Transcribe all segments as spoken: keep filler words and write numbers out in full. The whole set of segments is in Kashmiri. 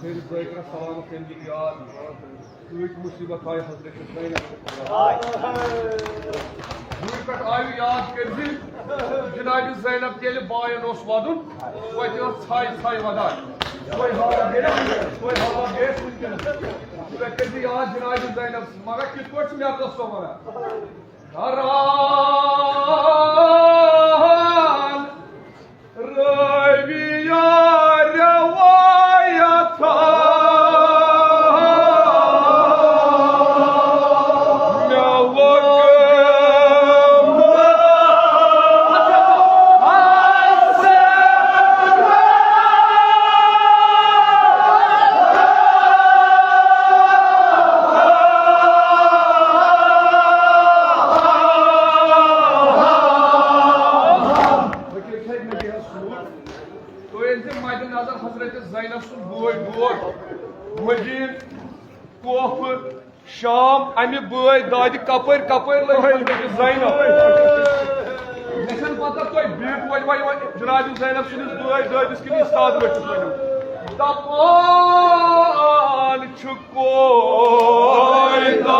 سٲنِس ذٲکرَس سلامت تٔمۍ دیُت یاد۔ کۭتۍ مُصیٖبت آیہِ حضرت زینب۔ بوٗرۍ پٮ۪ٹھ آیہِ یاد کٔرۍ زِ جناب زینب ییٚلہِ بایَن اوس وَدُن، توتہِ ٲس ژھاے ژھاے وَدان۔ توتہِ حالات گٔے، توتہِ حالات گٔے وٕنکیٚنَس۔ تُہۍ کٔرۍ زِ یاد جناب زینب سٕنٛز، مگر کِتھ پٲٹھۍ چھِ مےٚ دوستو وَنان؟ کران رٲوِیا رٮ۪وایتا، مےٚ ووٚن۔ تُہۍ أنۍ زِ مدِ نظر حضرت زینب سُنٛد بوے ڈوٹھ، مدیٖنہٕ، کوفہٕ، شام، اَمہِ بٲے دادِ کپٲرۍ کپٲرۍ لٔگۍ حضرت زینب۔ مےٚ چھَنہٕ پتہ تۄہہِ بیٚیہِ کۄلہِ وۄلہِ وۄنۍ جناب زینب سٕنٛدِس بٲے دٲدِس کِنہٕ یہِ سادٕ ؤتھِس ؤنِو۔ دپان چھُ کویتا۔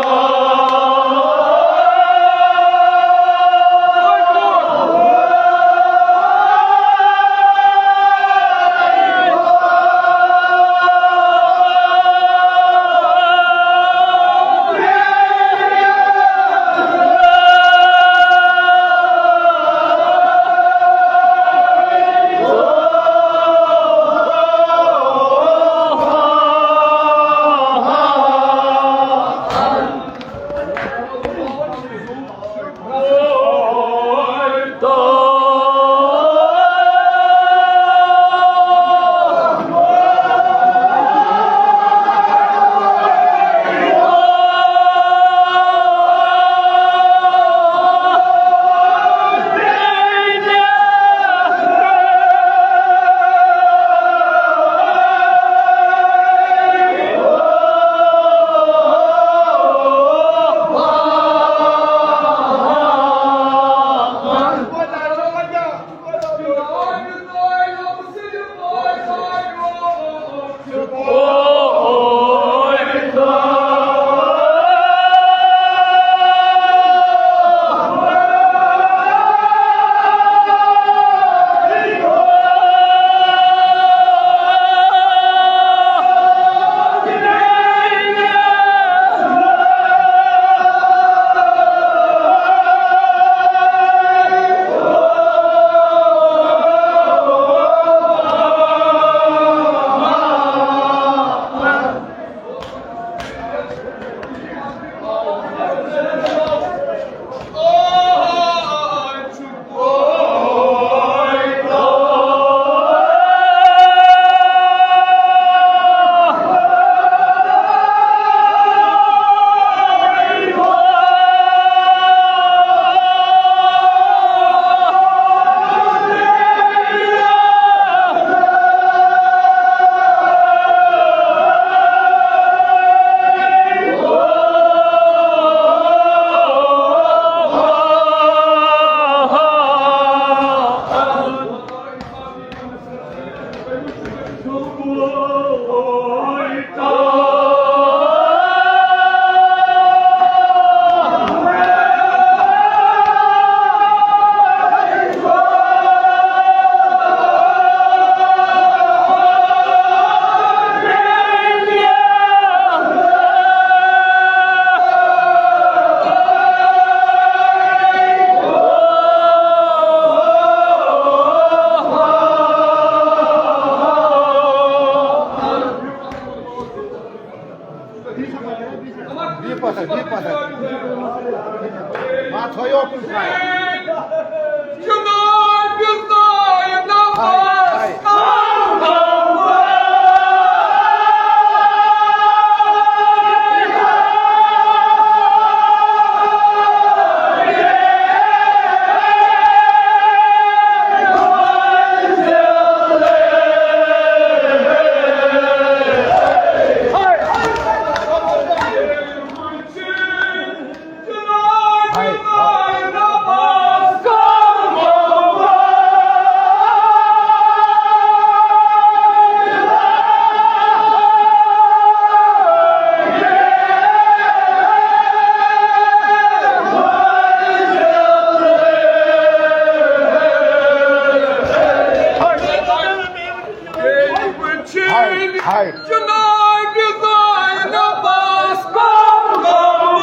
ہاے، ہاے۔ جناب زینبس کم غم۔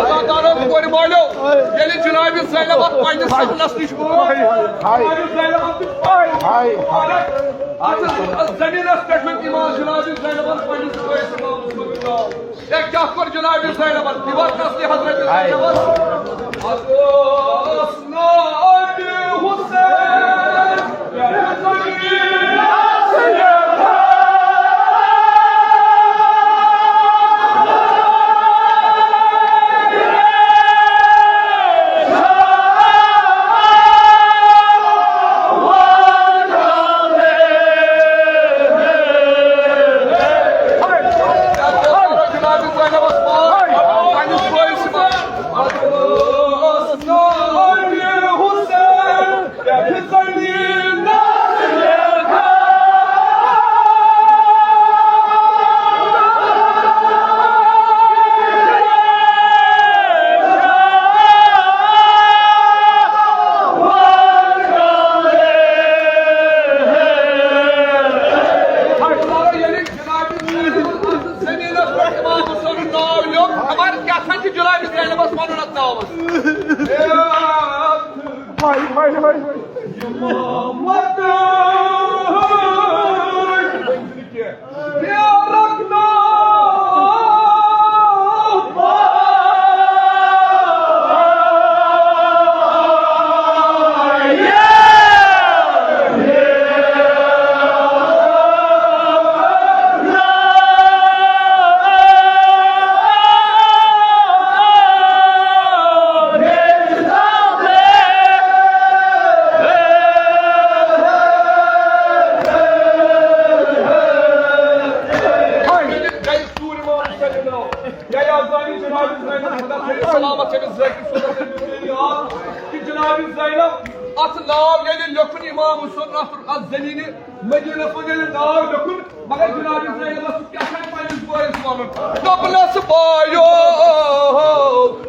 اللہ تعالیٰ ہن کورِ مالیو، ییٚلہِ جناب زینب اتھ پننِس صحنس نِش ووت، جناب زینب اتھ پننِس، ہاے، ہاے۔ اتھ زمینس پٮ۪ٹھ وۄنۍ امام جناب زینب اتھ پننِس بٲیِس امام حسینس ناو۔ ہے، کیٛاہ کوٚر جناب زینبن؟ یہِ وَن اصلی حضرت زینبس۔ حضرت نبی حسین۔ زمینس پٮ۪ٹھ امام حسینُن ناو لیوٚکھ، خبر کیٛاہ سا چھُ جناب زینبس وَنُن اتھ ناوس۔ ہاے، ہاے، ہاے، ہاے۔ سلامت تٔمِس ذٲکِر صٲبَس، تٔمِس میٲنۍ یاد کہِ جناب زینب اَتھ ناو ییٚلہِ لیوٚکھُن امام حسین اَتھ، اَتھ زٔمیٖنہِ مدیٖنَس منٛز ییٚلہِ ناو لیوٚکھُن، مگر جناب زینبَس چھُ کیٛاہ تام پنٛنِس بٲیِس وَنُن۔ دوٚپنَس، بایو،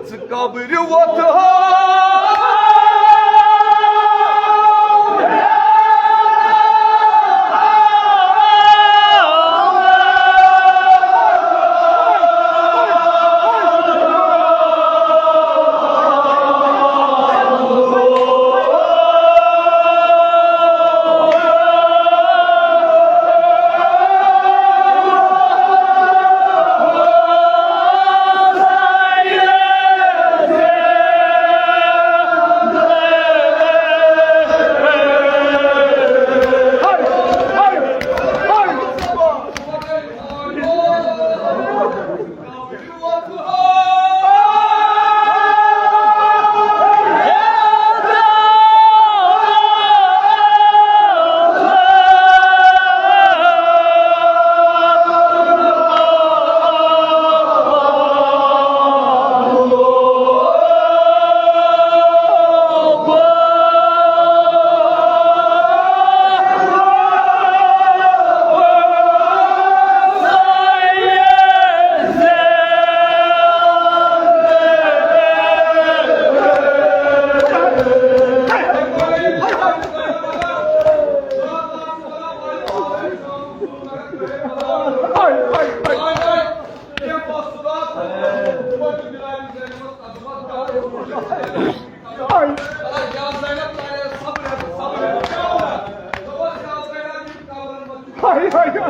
ژٕ قبرِ وۄتھ ہا۔ ہاے، ہاے، ہاے۔